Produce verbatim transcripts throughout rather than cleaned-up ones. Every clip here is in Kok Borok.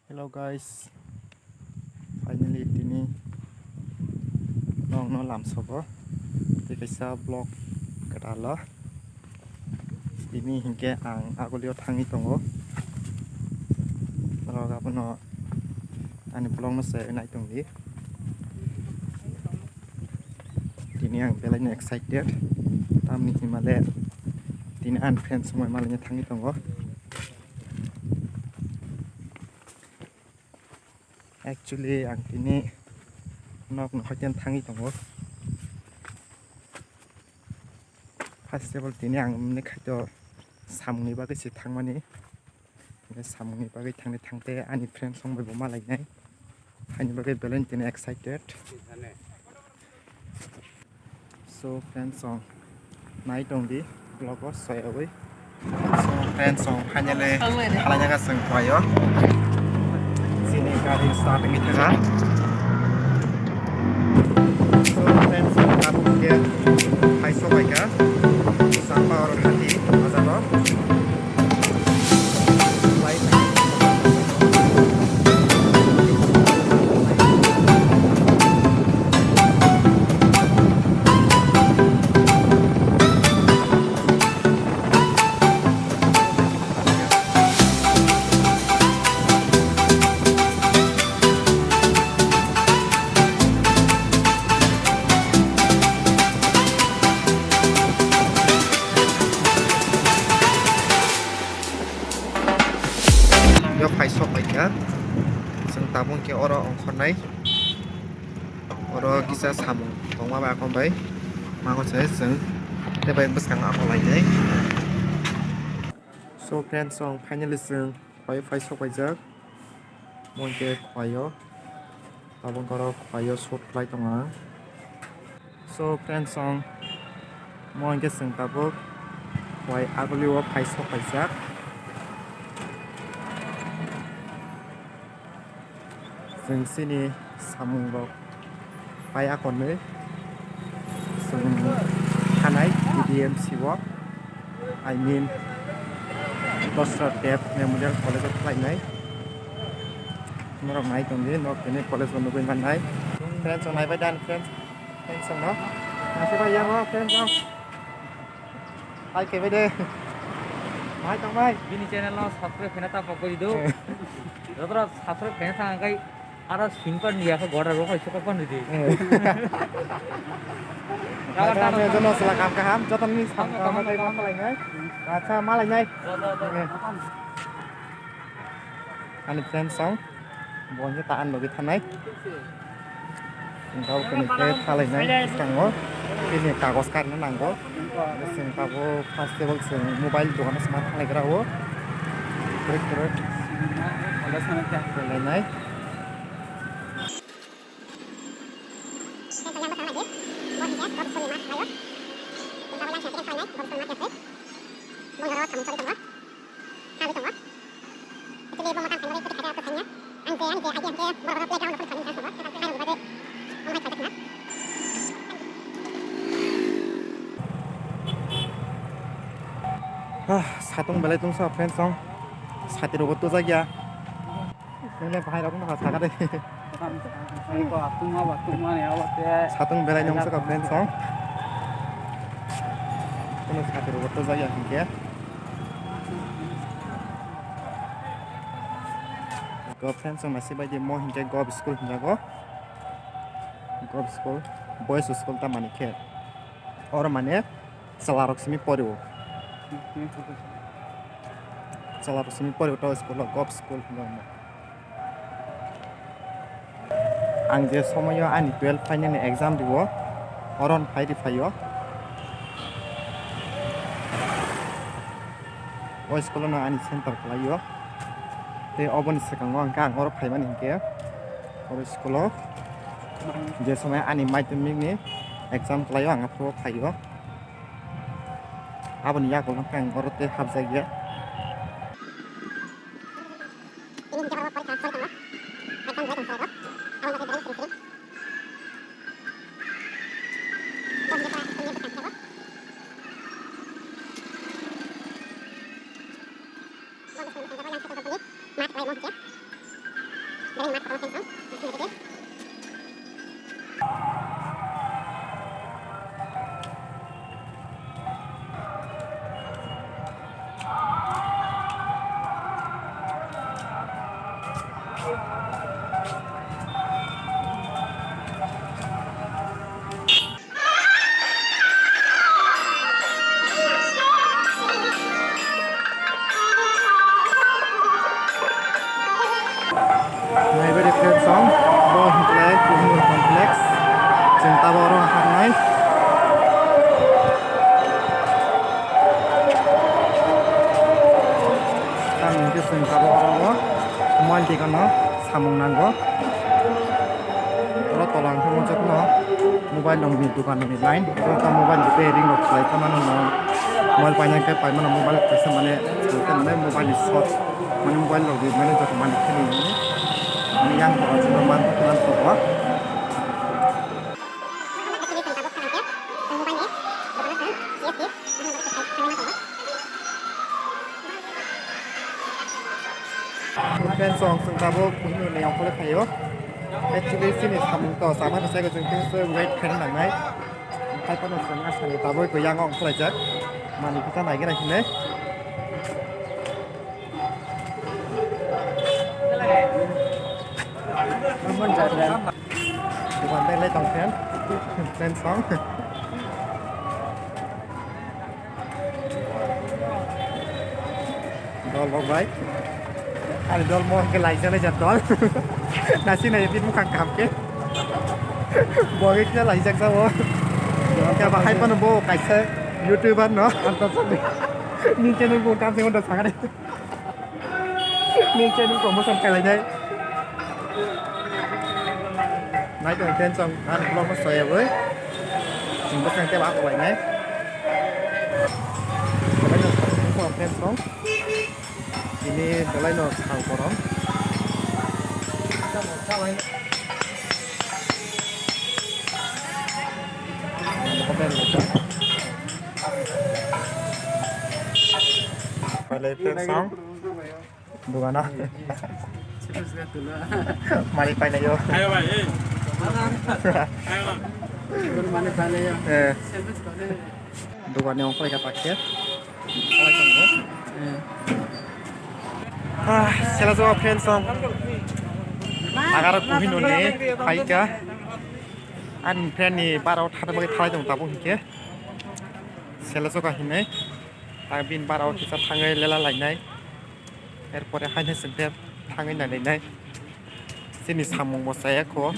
Hello guys, finally tini nokno lamsogo tei kaisa vlog kwtal o. Tini hinkhe ang agulio thangwi tongo, norok abono ani vlog no se nai tongdi. Tini ang belai no excited, tamni hinmale tini ani friends rok malaino thangwi tongo. Actually, ang tini nok no hoiten thangwi tongo. First of all, tini ang mani khaito samungni bagwi se thangmani. Samungni bagwi thangni thangte ani friends rok bai bo malainai. Haini bagwi belai tini excited. So friends song nai tong di vlog o soyawi. So friends song finally khalai jaga song payo. Sini gari start ngi thaga. So friends song tabuk ke hai sobai ka. Samba or hati bazar o. Yo phai sok bai kha. Chwng tabuk khe oro ongkhornai. Oro kisa samung tongma bai akon bai. Mango se chwng tei bai bwskango akon lainai. So friends, song finally chwng phai phai sok paijak. Mo hinkhe khwlaio. Tabuk oro khwlaio shoot khlai tongo ang. So friends, song mo hinkhe chwng tabuk khwlai agulio phai sok paijak. Chwng chini samung rok pai akonwi chwng thanai T D M C o, I mean Dosra Deb Memorial College o khlainai. Norok nai tongdi, nok tini college o nugwi mannai. Friends rok naibai dan, friends, friends rok no. Nasi bai yang o, friends rok. Hai khe bai de. Hai tong bai. Bini channel no subscribe khaina ta pokori do. Eh. Jotora subscribe khaina thang kai ara simpan dia khe goda rok hai sokor pan di. Eh. Kabar ta. Jono sela kam kaham, joto ni sam kaham, kaham, kaham, kaham, kaham. Acha, malai nai. Jo, jo, jo. Eh. Ani friends song, bo hwnkhe ta ani logi thanai. Hwnkhe abo kwnwi khe thalainai bwskango. Bini kagoj karino nango. Chwng tabuk first of all chwng mobile dogano se ma thanglaigra o. Kwrwk kwrwk. Thanglai nai. Hah, satung belai tungsa friends song. Sati rogo tujak ya. Nini bahai rok no sakha de. Satung belai nung saka friends song. Kono sati rogo tujak ya hinkhe. Go friends song nasi bai di mo hinkhe go school hinjago. Go school, boys school ta mani khe. Oro mane chwla rok simi pori o. Chwla rok simi pori o to school o, gop school hinwi. Ang je somoyo ani twelve final ni exam riwo, oro phai ri phaio. O school no ani center khlaio. Tei oboni swkango ang khe ang oro phaimani hinkhe oro school o je somoi ani madhyamik ni exam khlaio ang aphuru phaio. Aboni yagulo khe ang oro tei hapjakya. Naibe de friends song, bo hwnkhai Kohinoor complex, chwng tabuk oro haknai. Tamni hwnkhe chwng tabuk oro o mall tikano samung nango. Oro tola hwnkhe muchukno mobile rokni dokan rokni line, oro ta mobile repairing rok khlai tongmani no mobile paina khe paimano mobile kaisa mane mobile ni shop mane mobile rok rimani joto mani kheli mane yang tongo chwngno man man tongo. Friends, chwng tabuk Kohinoor ni ongkhorwi phaio. Actually, chini samung to chama kwchai kwchwng khe se wait khaina nangnai. Haiphano chwng asani tabuk to yang ongkhorlaijak. Manwi kisa naigra hinwi. Dukan bai lai tong friend. Friend song. Dol rok bai. Ani dol mo ke laijak laijak dol. Nasi nai bini mukhang kaham khe. Bo ke kisa laijak jabo. Khe bahai phano bo kaisa YouTuber no. Ni channel bo kam se mo da sagare. Ni channel promotion khlainai. Nai tong friends song, ani vlog no soyabwi. Chwng bwsang tei bak lainai. Belai no song friends song. Ini belai no sal korom. Belai friends song. Dugana. Mari painayo. Ayo, bhai, eh. Ayo, bhai. Eh. Dugani ongkhorwi kha pakhe. Oi tongo. Eh. Ah, sela jawa friends song. Agar Kohinoor ni phaikha. Ani friend ni barao thana bagwi thalai tong tabuk hinkhe. Sela jaga hinwi. Ang bini barao kisa thangwi lela lainai. Erpore haino chwng tei thangwi nailainai. Chini samung bo chaya kho.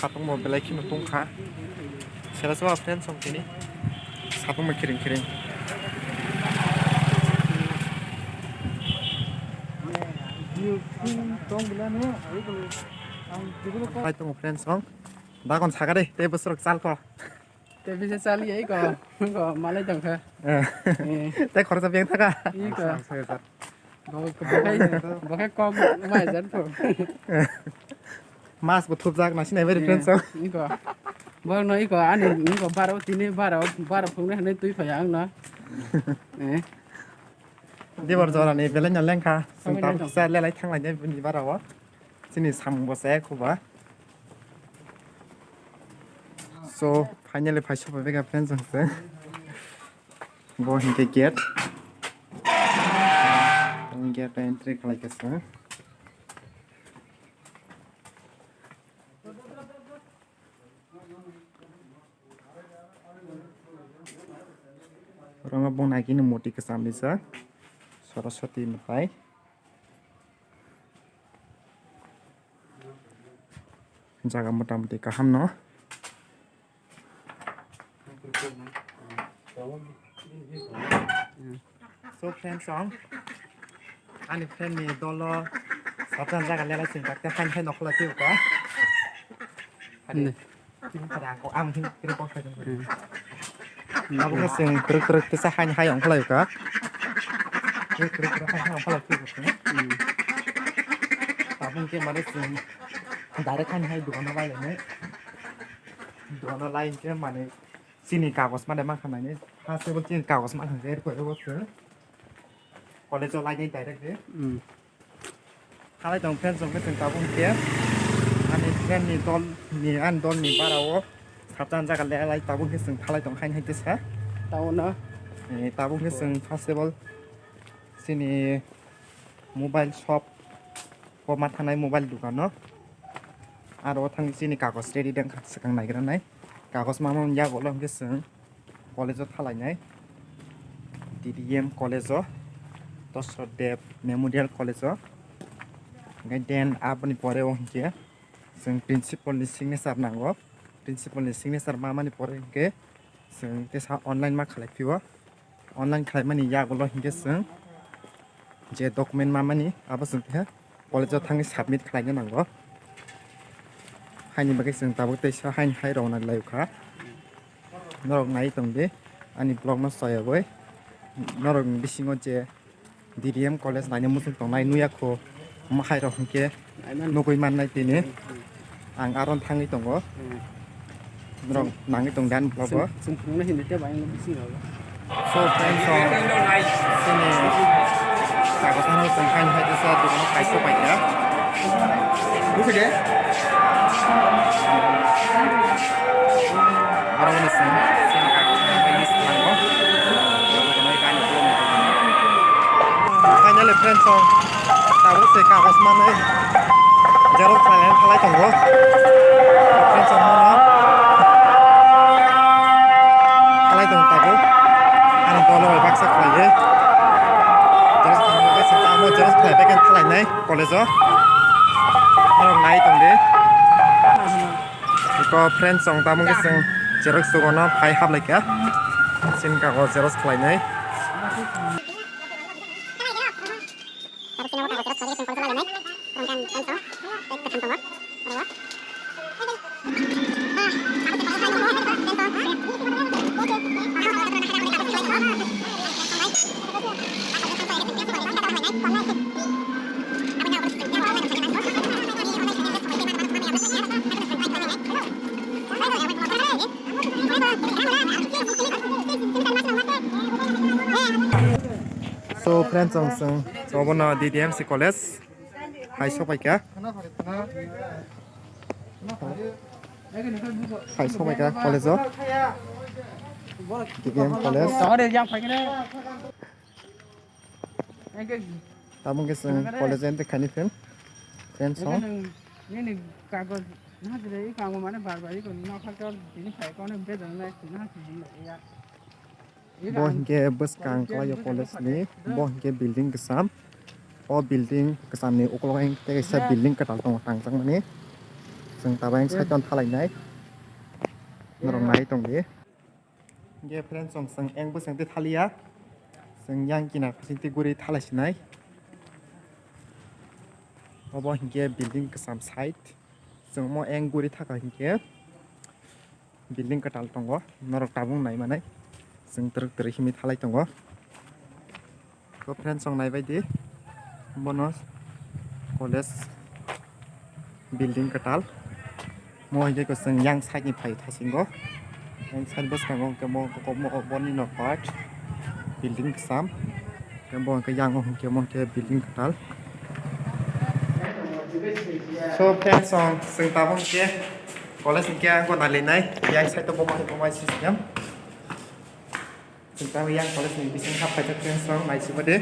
Satung bo belai kheno tongkha. Sela se ba friends song tini. Satung bo khiring khiring. Hai tongo friends song. Dagon sakha de tei bwswrok chal kho. Tei bisa chali ya iko, iko malai tong kha. Eh. Eh. Tei khoroksa beng thaka. Iko. Bo, bo khai, bo khai kok mai jan pho. Mas bo thupjak nasi nai bari friends song. Iko. Bo no iko ani iko baro tini baro, baro phungne hane twi phaya ang no. Eh. Dibor jora ni belai no lengkha. Sung tabuk kisa lelai thang lai bini baro. Chini samung bo chaya kho ba. So, finally phai sopai bega friends ang se. Bo hinkhe gate. Gate entry khlai kha se. Oro bo nai khe murti kwcham rijak. Saraswati mwtai. Jaga mota moti kaham no. So friends song, ani friend ni dolo satan jaga lela sing tak te han hai nokla tiu ka. Ani. Tini pada aku ang hin kiri kok saja. Hmm. Abo ke sing truk truk kisa han hai ong khlai ka. Truk truk kisa han hai ong khlai ka. Hmm. Tabung ke mare sing direct han hai dukan lai ne. Dukan lai ke mane chini kagos mane ma khanai ne. First of all chini kagos ma khanai ko ko ko. College lai ne direct de. Hmm. Thalai tong friends, hwnkhe chwng tabuk hwnkhe ani friend ni dol ni, ani dol ni bara o saptan jaga le lai tabuk hwnkhe chwng thalai tong haini hai tesa. Tamo no. Eh, tabuk hwnkhe chwng first of all chini mobile shop o ma thanai mobile dukan o. Aro thang chini kagoj ready dang kha swkang naigra nai. Kagoj ma mani yago lo hwnkhe chwng college o thalainai, D D M college o, Dosrot Deb Memorial College o. Hwnkhe then aboni pore o hwnkhe chwng principal ni signature nango, principal ni signature ma mani pore hwnkhe chwng tesa online ma khalai phio, online khlai mani yago lo hwnkhe chwng je document ma mani abo chwng khe college o thangwi submit khlaina nango. Haini bagwi chwng tabuk teisa haini hai rwna lai kha. Norok nai tong di ani vlog no soyagwi. Norok ni bisingo je D D M college naina muchung tongnai nuya kho, ma hai rok hwnkhe nugwi mannai tini. Ang aron thangwi tongo. Norok nangwi tong dan vlog o. Chwng phunukna hinwi tei bai ang bising rok. So friends, so chini kagosano chwng kaini hai kisa dukano kaisa paikha. Bukhe de. Aro wngkha chwng chini kagosano kaini salango. Finally friends, so tabuk se kagos manwi. Xerox khlaina thalai tongo. Friends, ang bono thalai tongo tabuk. Ani dolo bai baksa khlaiwi. Xerox khlaina bagwi se tamo xerox khlai bai khe thalainai college o. Norok nai tong di. Iko friends, ang tamo khe chwng xerox dukan o phai hablai kha. Chini kagos xerox khlainai. So friends, ang chwng obono D D M C college hai sopaikha. Hai sopaikha college o. D D M college. Tabuk khe chwng college ente khaini friend, friends song. Nini kagoj na dire i kamo mane bar bar i ko na kha ka tini phai ko ne be dang na na ki ya. Bo hinkhe bwskang kwlaio college ni, bo hinkhe building kwcham. O building kwcham ni ukologo hinkhe tei kaisa building kwtal tongo tangjakmani. Chwng tabuk side o thalainai. Norok nai tong di. Hinkhe friends, chwng, chwng eng bwswng twi thaliya. Chwng yang kinar phaising twi guri thalai sinai. Obo hinkhe building kwcham side. Chwng omo eng guri thaka hinkhe building kwtal tongo, norok tabuk nai manai. Chwng twrwk twrwk himwi thalai tongo. Ko friends, chwng nai bai di, bono college building kwtal. Mo hinkhe ko chwng yang side ni phai thasingo. Yang side bwskango hwnkhe mo, mo, mo, boni no part building kwcham. Hwnkhe bo hwnkhe yang o hwnkhe mo hwnkhe building kwtal. So friends, chwng, chwng tabuk hwnkhe college hwnkhe ang bo nai lainai. Yang side o bo mai, bo mai system. Chwng tamo yang college ni bising hap paijak friends rok nai sima de.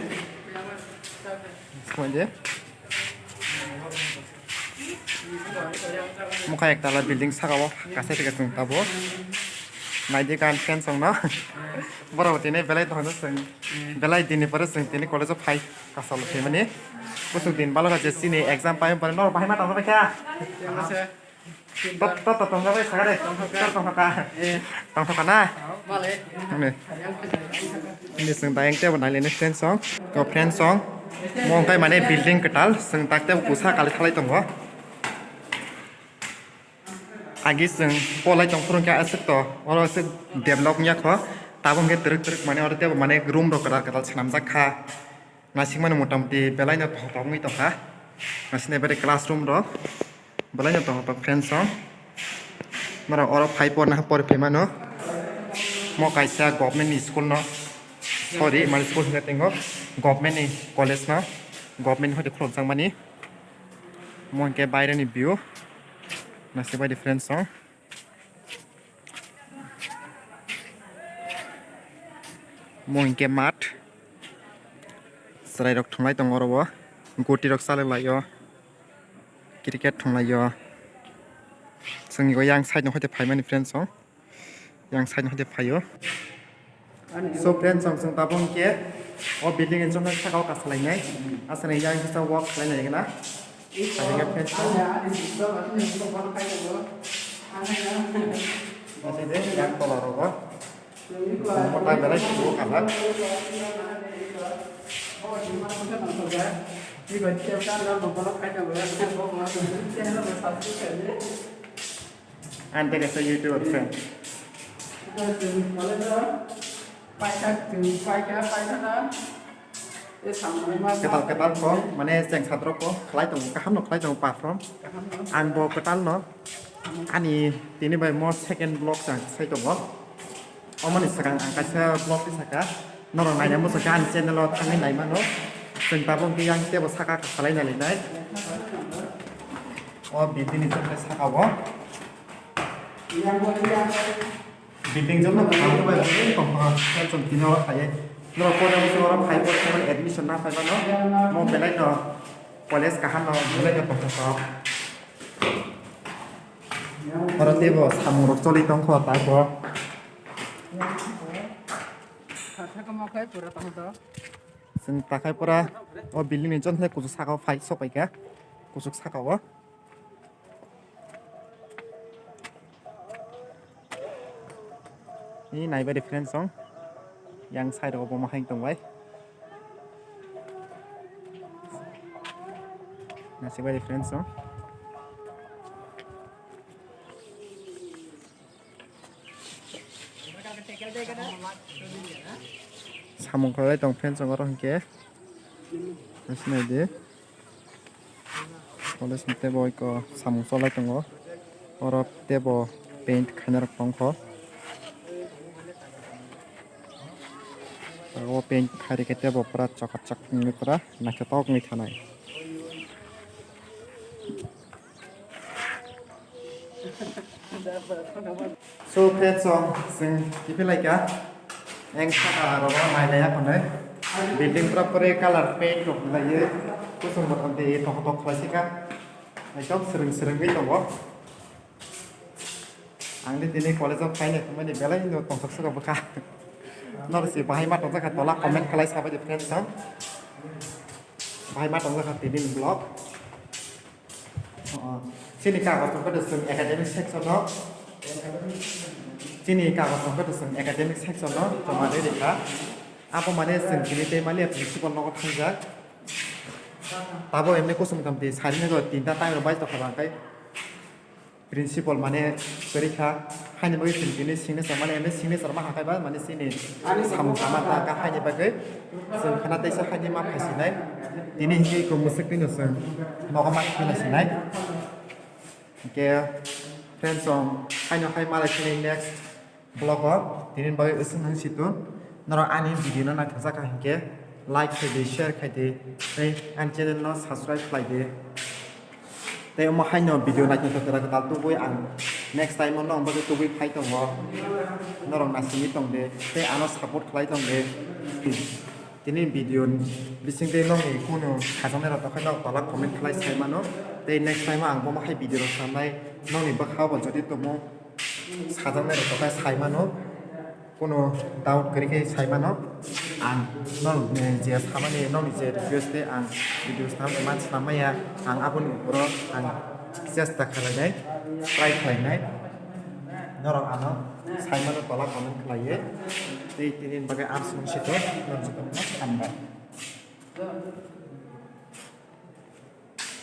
Sima de. Mokha ektala building saka o kasai thika chwng tabo. Nai de kan friends rok no. Borok tini belai dohano chwng. Belai din ni pore chwng tini college o phai kasalo thwimani. Bwswk din baloka je chini exam pai pore norok bahai ma tangma bai kha. Tot, tot, tot, tongjabai sagare. Tot tongkha. Eh. Tongkha na? Male. Ne. Ini seng tayang tebo nai lene friends song. Ko friends song. Mo kai mane building ketal, seng tak tebo kusa kali thalai tongo. Agi seng polai tong phurung khe aswk to. Oro aswk develop nya kho. Tabung khe truk truk mane oro tebo mane room rok ketal ketal swnamjak kha. Naisingmani motamoti belaino tongthok wngwi tongkha. Naisingni bere classroom rok belaino tongthok friends rok. Norok oro phai porna pori phaimano. Mo kaisa government ni school no, sorry, mani school hinwi tongo, government ni college no, government ni hoite khulukjakmani. Mo hwnkhe baireni view. Naisik bai di friends song. Mo hwnkhe mat. Chwrairok thwnglai tongo oro o. Gutirok chaliklaio. Cricket thwnglaio. Chwngni o yang side no hoite phaimani friends song. Yang side no hoite phaio. So friends song, chwng tabuk hwnkhe o building ni chwngno saka o kasalainai. Aswk yang kisa walk khlainai gana. Aswk friends song. Aswk de yang tola rogo. Mota belai kubo kajak. Ang tei kaisa YouTuber friend. Ketal ketal kok, mane cheng satrok kok, khlai tongo, kaham no khlai tongo perform. Ang bo ketal no, ani tini bai mo second vlog chang sai tongo. Omoni swkang ang kaisa vlog tisaka, norok naina muchungkha ani channel o thangwi naimano. Chwng tabuk hwnkhe yang tebo saka kasalai nailainai. O building ni chwngkhe saka o. Building joto kaham bai tongkha, chwng tini oro phaiwi. Norok porda muchung oro phai porda admission na phai mano. Mo belai no college kaham no belai no tongkha. Oro teibo samung rok choli tongkho taibo. Chwng takhai pura o building ni jotoni kuchuk saka o phai sok paikha, kuchuk saka o. Ni naibai di friends song, yang side o bo ma hai tongbai. Naisik bai di friends song. Samung khlai tong friends song oro hwnkhe. Naisik nai di. College ni teibo eko samung cholai tongo. Oro teibo paint khainai rok tongkho. O paint khairikhe teibo pura chokachak wngwi pura naithotok wngwi thanai. So friends song, chwng kiphilai kha. Eng saka aro nailai ya khonai. Building pura pore color paint rok lai ye. Kusung bwkham de tok tok khlai sika. Ekdom srwng srwngwi tongo. Ang de tini college o phainai thangmani belai no tongthok saka bwkha. Nor si bahai ma tongjakha tola comment khlai sabai de friends song. Bahai ma tongjakha tini vlog. Oh, chini kagoj rok khe chwng academic section no, chini kagoj rok khe chwng academic section no joma rwi rikha. Abo mane chwng tini tei maliya principal nogo thangjak. Tabo emne kusum kamti sari no tinta time rok bai tokha bangkai. Principal mane kwrwi kha, haini bagwi chwng tini signature mane, ene signature ma hakai ba, mane chini samung tama ta ka haini bagwi chwng khana teisa haini ma phaisinai. Tini hinkhe eko mwswk twi no chwng nogo ma khwlai sinai. Hinkhe friends song haino hai malai sini next vlog o tini bagwi wswk nang si tun. Norok ani video no naithok jak kha hinkhe like khai di, share khai di, tei ani channel no subscribe khlai di. Tei omo haino video naithok kwtal kwtal tubui ang next time o nong bagwi tubui phai tongo. Norok nasingwi tong di tei ano support khlai tong di. Tini video bising tei nokni kunu sajaknai rok tongkha nok tola comment khlai sai mano. Tei next time o ang bomo hai video rok sanai nokni bwkha bo jodi tongmo sajaknai rok tongkha sai mano. Kunu doubt kwrwi khe sai mano. Ang nokni je samani nokni je request tei ang video snam man snam maya ang aboni uphoro ang chesta khlainai, try khlainai. Norok ano sai mano tola comment khlaiwi. Tei tini bagwi amsong sito norok jotono hambai.